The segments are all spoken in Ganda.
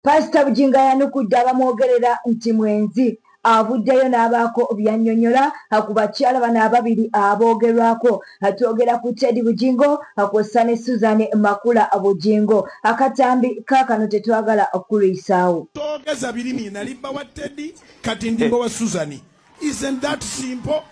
Pastor Bujingo yanukudde abamwogerera nti mwenzi avuddeyo n'abaako byannyonnyola ku bakyala bano ababiri aboogerwako. Twogera ku Teddy Bujingo kw'ossa ne Susan Makula Bujingo. Akatambi kaakano tetwagala okulwisaawo. Twogeza birimi nali bba wa Teddy kati ndi bba wa Susan. Isn't that simple?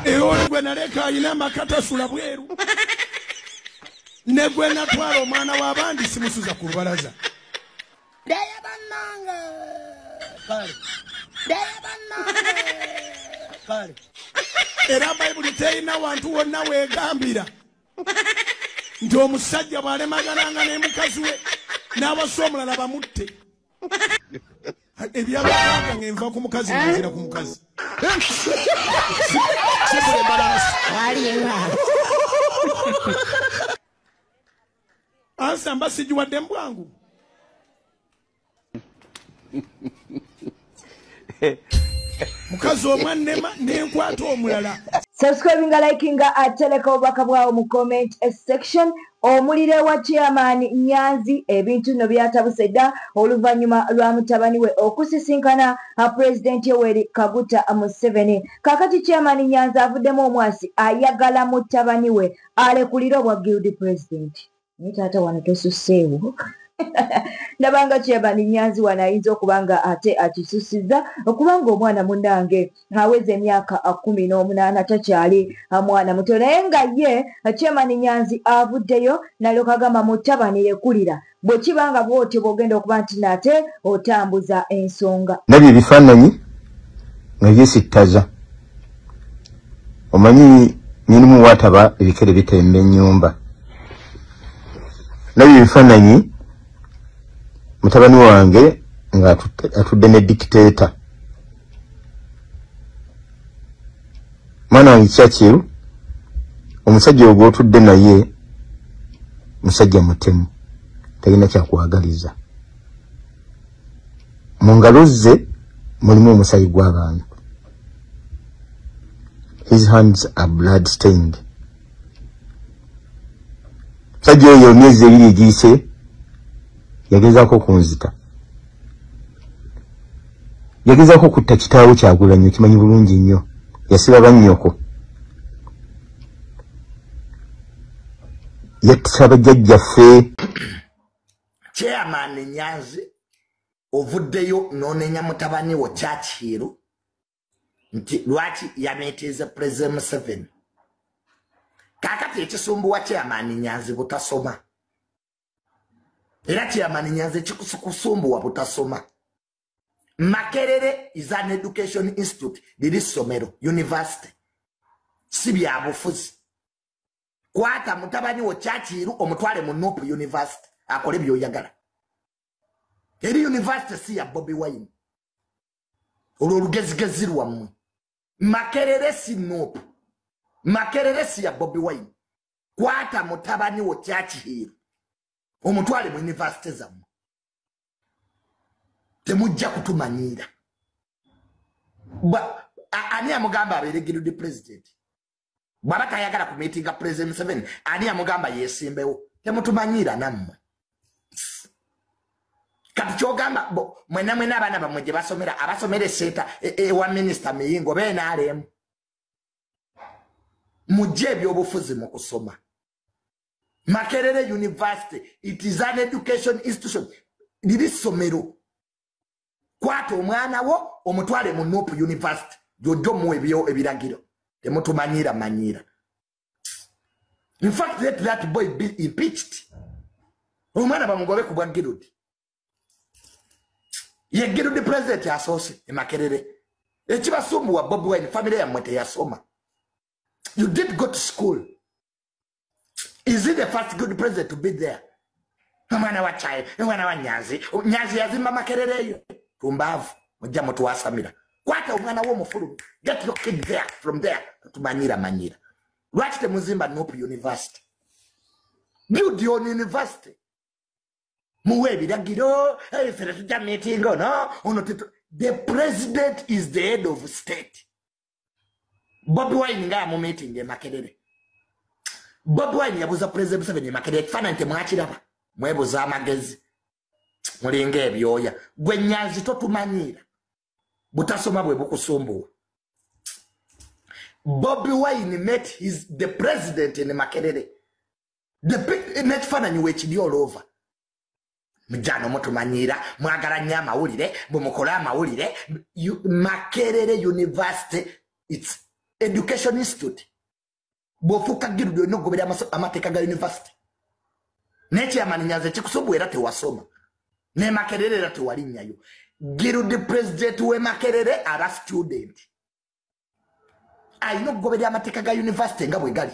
Eyo gwe naleka alina amaka tasula bweru. Ne gwe natwala omwana w'abandi simusuza ku lubalaza. Era Bayibuli terina wantu wonna weegambira nti omusajja bw'alemagananga ne mukazi we n'awasa omulala bamutte. Ebyabakaaga ng'enva ku mukazi ng'enzira ku mukazi. Ansa mba sigiwadde mbwangu. Mukazi omwannema n'enkwata omulala. Subscribinga, likinga, ateleka obubaka bwawo mu comment section. Omulire wa Chairman Nyanzi ebintu nno byatabuse dda oluvannyuma lwa mutabani we okusisinkana President Yoweri Kaguta Museveni. Kaakati Chairman Nyanzi avuddemu omwasi ayagala mutabani we alekulire obwa guild president. Naye taata wano tosusseewo. Ndabanga Chairman Nyanzi wano ayinza okuba nga ate akisusizza okubanga omwana munnange aweza emyaka 18 takyali mwana muto, naye nga ye Chairman Nyanzi avuddeyo n'alyoka agamba mutabani lekulira bwe kiba nga bw'otyo bw'ogenda okuba nti nate otambuza ensonga. Ndabye ebifaananyi nga byesittaza. Omanyi nyinimu waataba ebikere bitemba ennyumba. Ndabye ebifaananyi mutabani wange nga atudde ne dictator. Mwana wange Churchill, omusajja ogwo otudde naye musajja mutemu, talina kyakwagaliza. Mu ngalo ze mulimu omusaayi gw'abantu. His hands are blood stained. Musajja oyo emyezi ebiri egiyise yagezaako okunzita. Yagezaako okutta kitaawe Kyagulanyi, kimanyi bulungi nnyo. Yasiba bannyoko. Yattisa bajjajjaffe. Chairman Nyanzi ovuddeyo n'onenya mutabani wo Churchill nti lwaki yameeteeza President Museveni. Kaakati ekisumbuwa Chairman Nyanzi butasoma. Era Chairman Nyanzi ekikusumbuwa butasoma. Makerere is an education institute, liri ssomero, university. Si bya bufuzi. Kwata mutabani wo Churchill omutwale mu Nup University akole by'oyagala. Eri university si ya Bobi Wine. Olwo olugezigezi lwammwe. Makerere si Nup. Makerere si ya Bobi Wine. Kwata mutabani wo Churchill omutwale mu university zammwe. Temujja kutumanyiira. Ani amugamba abeere guild president? Bw'aba tayagala ku meetinga President Museveni, ani amugamba yeesimbewo? Temutumanyiira nammwe. Kati ky'ogamba mwenna mwenna abaana bammwe gye basomera, abasomera eseeta ewa Minisita Miyingo beenaalemu. Mujje ebyobufuzi mu kusoma. Makerere University, it is an education institution. Liri ssomero. Kwata omwana wo omutwale mu Nup University gy'ojja omuwa ebiragiro. Temutumanyiira manyiira. In fact, let that boy be impeached. Omwana bamugobe ku bwa guild. Ye guild president asoose e Makerere. Ekibasumbuwa Bobi Wine, family yammwe teyasoma. You did go to school. Is it the first good president to be there? Omwana wa Chayo, omwana wa Nyanzi. Nyanzi yazimba Makerere eyo. Tumbavu, mujja mutuwasamira. Kwata omwana wo mufulu. Get your kid there, from there. Tumanyira manyira. Lwaki temuzimba Nup University? Build your own university. Muwe ebiragiro, ffe tujja meeting ono, ono The president is the head of state. Bobi Wine nga mu meeting e Makerere. Bobi Wine yabuuza President Museveni Makerere, ekifaananyi temwakiraba, mwebuuza amagezi, mulinga ebyoya. Gwe Nyanzi totumanyiira, butasoma bwe bukusumbuwa. Bobi Wine met the president in Makerere. N'ekifaananyi weekiri all over. Mujano mutumanyira, mwagala nnyo amawulire, bwe mukola amawulire. Makerere University, it's education institute. Bw'ofuuka guild olina okugoberera amateeka ga university. N'ekyamani Nyanzi ekikusumbuwa era tewasoma. Ne Makerere era tewalinnyayo. Guild president we Makerere aba student. Alina okugoberera amateeka ga university nga bwe gali.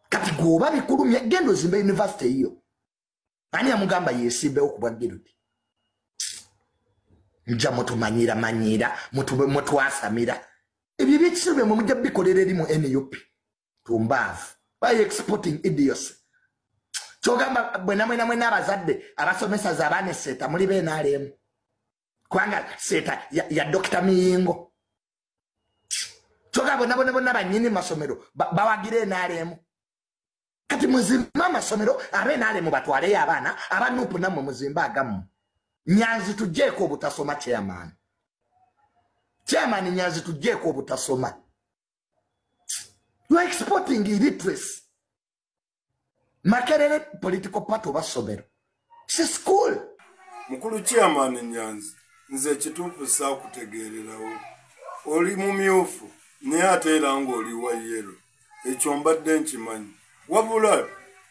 Kati gwoba bikulumye, genda ozimbe university eyo. Ani yamugamba yeesimbewo ku bwa guild? Nja mutumanyira manyira, mutwasamira. Ebyo ebyekisiru byemmwe mujja bikolera eri mu NUP. Tumbaavu. Why exporting idiocy? Kyogamba bwe mwena mwena abazadde abasomesa abaana seeta muli ba NRM. Kubanga seeta ya Dr. Miyingo. Kyogamba bonna bonna bonna bannyini masomero bawagira NRM. Kati muzimbe amasomero abe NRM batwaleyo abaana, aba NUP nammwe muzimbe agammwe. Nyanzi tuggyeko obutasoma chairman. Chairman Nyanzi tuggyeko obutasoma. You are exporting illiteracy. Makerere political party oba ssomero. It's a school. Mukulu chairman Nyanzi, nze ekituufu saakutegeererawo. Oli mumyufu naye ate era ng'oli wa yellow. Ekyo mbadde nkimanyi. Wabula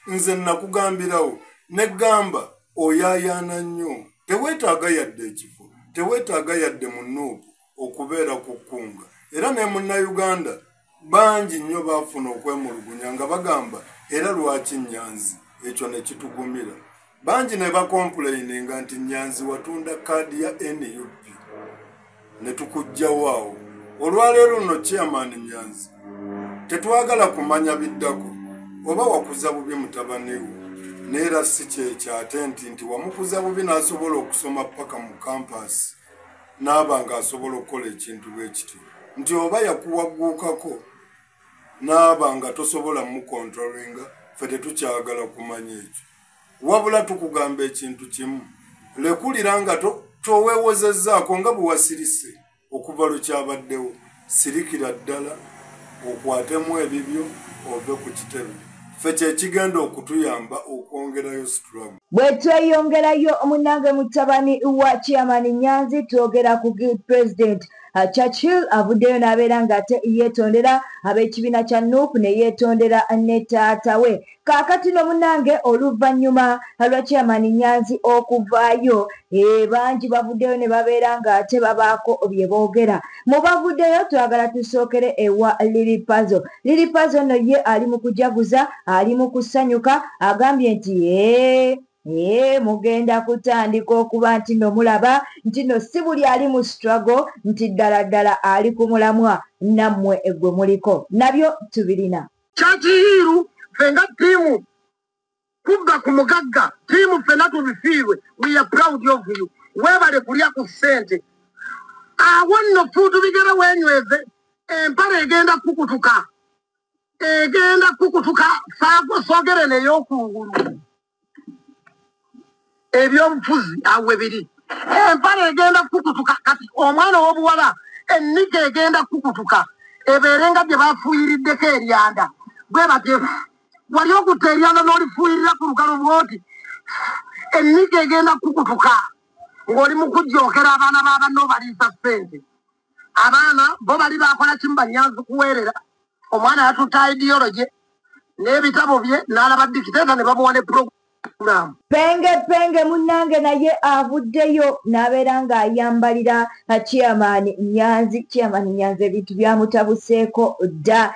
nze nakugambirawo negamba oyaayaana nnyo. Teweetaaga yadde ekifo, teweetaaga yadde mu NUP okubeera ku kkunga. Era ne munnayuganda bangi nnyo baafuna okwemulugunya nga bagamba era lwaki Nyanzi, ekyo ne kitugumira. Bangi ne bakomplaininga nti Nyanzi watunda kaadi ya NUP ne tukuggyawo awo. Olwaleero nno chairman Nyanzi tetwagala kumanya biddako oba wakuza bubi mutabani wo, neera si kyekyo ate nti wamukuza bubi n'asobola okusoma paka mu campus n'aba ng'asobola okukola ekintu bwe kityo, nti oba yakuwagguukako n'aba nga tosobola mukontrolinga, ffe tetukyagala kumanya ekyo. Wabula tukugamba ekintu kimu, lekulira nga toweewozezzaako nga bwe wasirise okuva lwe kyabaddewo, sirikira ddala okwatemu ebibyo ove ku kitebe. Ffe kyekigenda okutuyamba okwongerayo struggle. Bwe tweyongerayo munnange mutabani wa chairman Nyanzi, twogera ku guild president Churchill avuddeyo n'abeera ng'ate yeetondera ab'ekibiina kya NUP ne yeetondera ne taata we. Kaakati no munnange oluvannyuma lwa chairman Nyanzi okuvaayo, bangi bavuddeyo ne babeera ng'ate babaako bye boogera. Mu bavuddeyo twagala tusookere ewa Lili Pazo. Lili Pazo nno ye ali mu kujaguza, ali mu kusanyuka, agambye nti mugenda kutandika okuba nti no mulaba nti no si buli ali mu struggle nti ddala ddala ali ku mulamwa nammwe gwe muliko nabyo tubirina. Kyakiyiru ffe nga ttiimu kubba ku mugagga, ttiimu ffenna tubifiirwe, we are proud of you. Weebale kulya ku ssente. Awo nno fuutu bigere weenyweze, empale egenda kukutuka, egenda kukutuka saako soogere n'ey'okungulu. Ebyobufuzi awo biri, empale egenda kukutuka. Kati omwana ow'obuwala enniga egenda kukutuka, ebeere nga gye bafuuyiriddeko eryanda. Bwe batyo wali okutta eryanda n'olifuuyirira ku lukalo bw'oti, enniga egenda kukutuka ng'oli mu kujjookera abaana ba banno obaliisa ssente. Abaana bo bali baakola kimu Banyanzi kuweerera. Omwana yatutta ideology n'ebitabo bye n'alaba dictator ne bamuwa ne program. Penge penge munnange naye avuddeyo n'abeera ng'ayambalira chairman Nyanzi. Chairman Nyanzi ebintu byamutabuseeko dda.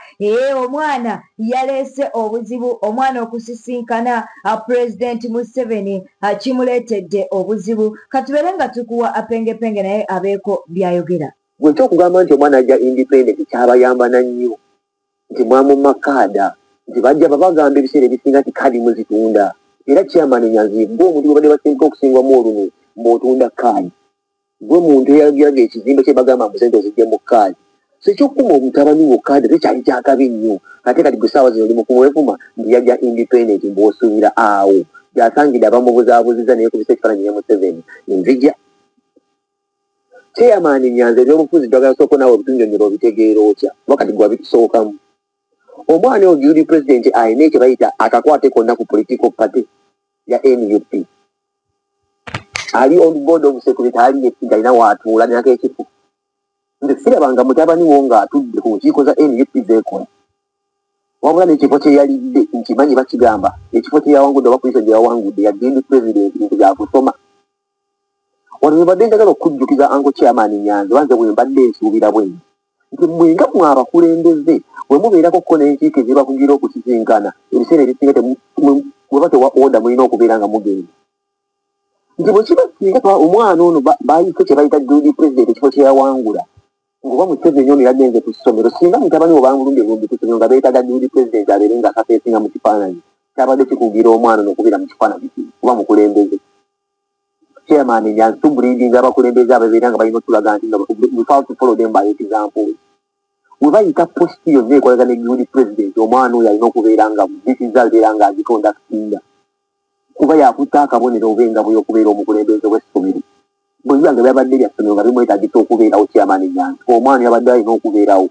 Omwana yaleese obuzibu, omwana okusisinkana President Museveni kimuleetedde obuzibu. Katubeere nga tukuwa Penge Penge naye abeeko by'ayogera. Gwe ky'okugamba nti omwana ajja independent kyabayambana nnyo nti mwamumma kaada, nti bajja babagamba ebiseera ebisinga nti kaadi muzitunda. Era chairman Nyanzi gwe omuntu gwe badde basinga okusingwamu olunwe mbw'otunda kaadi, gwe muntu eyagiraga ekizimbe kye bagamba mbu ssente ozigye mu kaadi. So ekyokukuma omutabani wo kaada tekyali kyakabi nnyo, ate kati gwe ssaawa zino oli mu kumwevuma nti yajja independent mbw'osuubira awo gy'asangidde abamubuzaabuziza naye kubisa ekifaananyi ne Museveni nzija. Chairman Nyanzi ebyobufuzi twagala sooka naawe obitunnyonnyola obitegeera otya kuba kati gwe wabitusookamu. Omwana oyo guild president alina ekye bayita akakwate konna ku political party ya NUP. Ali on board of security ali yesiga alina waatuula nako ekifo. Nze sirabanga mutabani wo ng'atudde ku nkiiko za NUP zeekola. Wabula n'ekifo kye yalidde nkimanyi bakigamba ekifo kye yawangudde oba position gye yawangudde ya guild president nti byakusoma. Wano bwe mbadde njagala okujjukiza Uncle Chairman Nyanzi banze bwe mbadde nsuubira bwe nti mmwe nga mmwe abakulembeze bwe mubeerako ko n'enkiiko ezibakugira okusisinkana ebiseera ebisinga bwe batewa order mulina okubeera nga mugenda. Nti bwe kiba singa omwana ono bayise kye bayita guild president ekifo kye yawangula ng'oba Museveni ono yagenze ku ssomero singa mutabani we bamulumbye bulumbi ku ssomero nga beetaaga guild president abeere nga akafeesinga mu kifaananyi kyabadde kikugira omwana ono okubeera mu kifaananyi kuba mukulembeze. Chairman Nyanzi tubulindinga abakulembeze ababeera nga balina otulaga nti we have to follow them by examples. We bayita post yonna ekolagana ne guild president omwana oyo alina okubeera nga zisiza abeera nga agiconductinga kuba yakutte akabonero oba engabo y'okubeera omukulembeze w'essomero. Bwe biba nga byabadde bya ssomero nga bimwetaagisa okubeerawo Chairman Nyanzi omwana yabadde alina okubeerawo.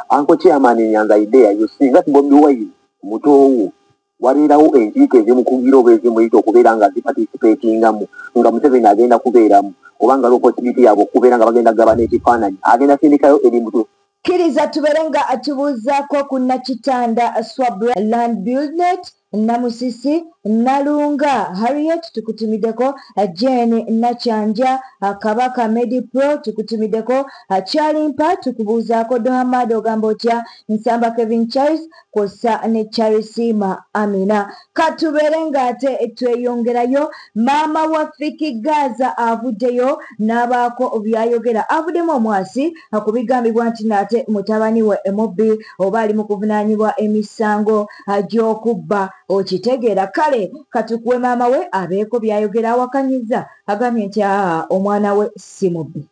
Uncle Chairman Nyanzi idea yo singa Bobi Wine mutoowo wabeerawo enkiiko ezimukugira oba ezimuyita okubeera nga ziparticipatingamu nga Museveni agenda kubeeramu oba nga opportunity yaabwe okubeera nga bagenda kugabana ekifaananyi agenda sindikayo eri muto. Kkiriza tubeere nga atubuuzaako ku Nakitanda Swabra Land Buildnet Namusisi Nalunga Harriet tukutumiddeko, Jane Nakyanja Kabaka Medipro tukutumiddeko, Kyalimpa tukubuuzaako, Dohamad ogamba otya, Nsamba Kevin Charles kwossa ne Charisima Amina. Katubeere ng'ate tweyongerayo. Maama wa Fiki Gaza avuddeyo n'abaako by'ayogera, avuddemu omwasi ku bigambibwa nti nate mutabani we mubbi oba ali mu kuvunaanyibwa emisango gy'okubba. Okitegeera. Kale katukuwe maama we abeeko by'ayogera awakanyiza, agambye nti omwana we si mubbi.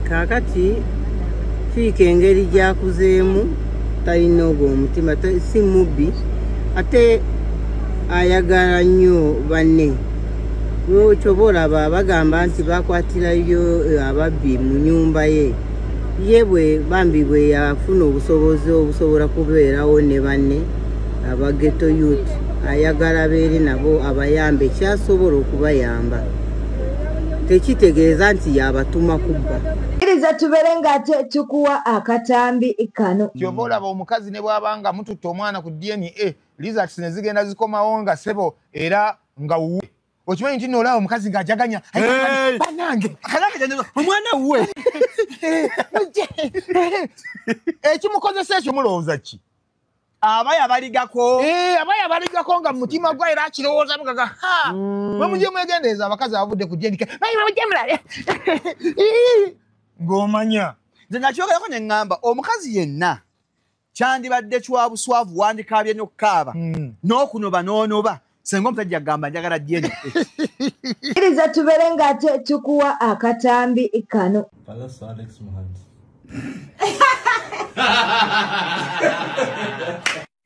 Kaakati Fiika engeri gy'akuzeemu talina ogwo omutima, si mubbi ate ayagala nnyo banne. Kyoba olaba bagamba nti bakwatirayo ababbi mu nnyumba ye, ye bwe bambi bwe yafuna obusobozi obusobola kubeerawo ne banne aba ghetto youth, ayagala abeere nabo abayambe kyasobola okubayamba, tekitegeeza nti yabatuma kubba. Kkiriza tubeere ng'ate tukuwa akatambi kano. Kyova olaba omukazi ne bw'abanga mututte omwana ku DNA results ne zigenda zikomawo nga ssebo era nga wuwe. Okimanyi nti nno olaba omukazi ng'ajaganya bannange omwana wuwe ekimukozesa ekyo mulowooza ki? Abaya baligako abaya baligako nga mutima gwa era akirowooza mugaga ha mwe mujye mwegendereza abakazi abavudde ku DNA ng'omanya. Nze nakyogerako ne ŋŋamba omukazi yenna kyandibadde kya buswavu wandikaabye n'okukaaba n'okunoba n'onoba senga omusajja agamba njagala DNA. Kkiriza tubeere ng'ate tukuwa akatambi kano. Palaso Alex Muhangi.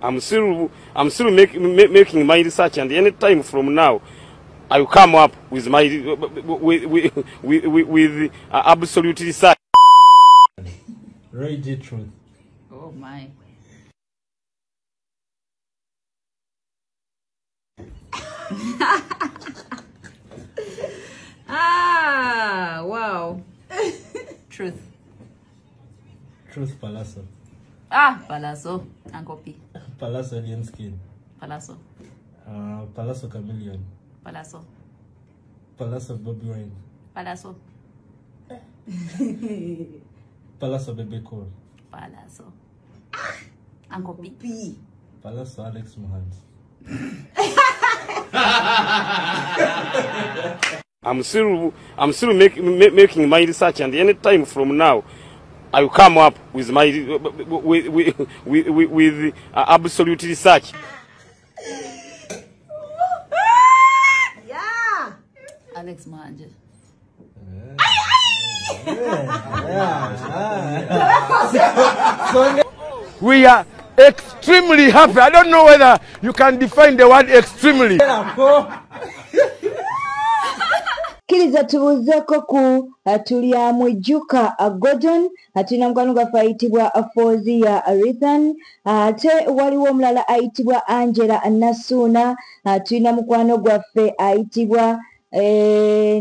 I'm still making my research, and any time from now, I will come up with my with absolute research. Ray G Truth. Oh my. Ah, wow. Truth. Truth Palaso. Ah, Palaso. Uncle P. Palaso Alien Skin. Palaso. Palaso Chameleon. Palaso. Palaso Bobby Wine. Palaso. Palaso Bebe Cool. Palaso. Uncle P. Palaso Alex Muhangi. I'm still making my research, and any time from now, I will come up with my with absolute research. Yeah. Alex Muhangi. We are extremely happy. I don't know whether you can define the word extremely. Kkiriza tubuuzeeko ku Tulyamwijuka Gordon, tulina mukwano gwaffe ayitibwa Fozia Rithan, ate waliwo omulala ayitibwa Angela Nasuuna, tulina mukwano gwaffe ayitibwa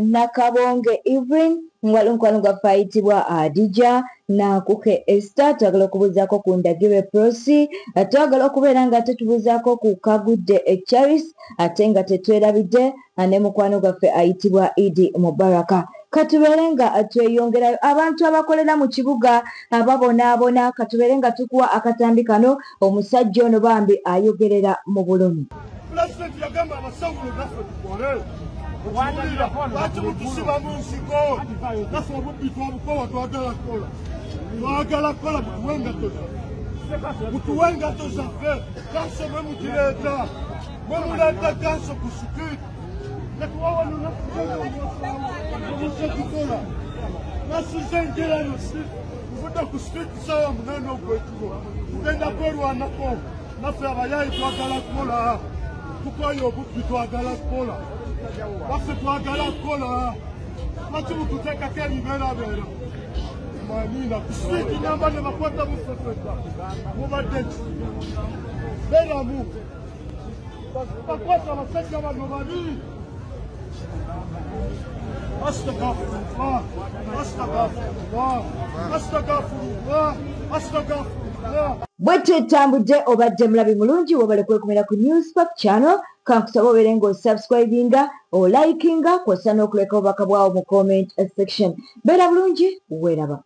Nakabonge Evelyn, waliwo mukwano gwaffe ayitibwa Adija Nakuke Esther. Twagala okubuuzaako ku Ndagire Prosi, twagala okubeera nga tetubuuzaako ku Kagudde Charis, ate nga tetwerabidde ne mukwano gwaffe ayitibwa Idi Mubaraka. Katubeere nga tweyongerayo abantu abakolera mu kibuga ababonaabona, katubeere nga tukuwa akatambi kano. Omusajja ono bambi ayogerera mu bulumi. Pulezidenti yagamba abasawo naffe tukole lwaki mutusiba mu nsiko naffe obubbi twabukowa twagala kukola twagala kukola mutuwe engatto zaffe mutuwe engatto zaffe kanso mwe mugireeta mwe muleeta kanso ku sikiiti tetuwawanunaffe kukola nasuze engerano nvudde ku sikiiti saawa 8 ogw'ekiro tugenda kwerwanako naffe abayayi twagala kukola tukoye obubbi twagala kukola baffe twagala kukola lwaki mututeekako ebibeerabeera manina ku sikiiti namba ne bakwata mufefeta mubadde ki beeramu bakwata abasajja bano babiri. Astagfirullah, astagfirullah, astagfirullah, astagfirullah. Bwe tetambudde obadde mulabi mulungi, wabale kwekumira ku Newspark channel. Kankusaba obeere ng'osubscribinga, olikinga, kw'ossa n'okuleka obubaka bwawo mu comment section. Beera bulungi, weeraba.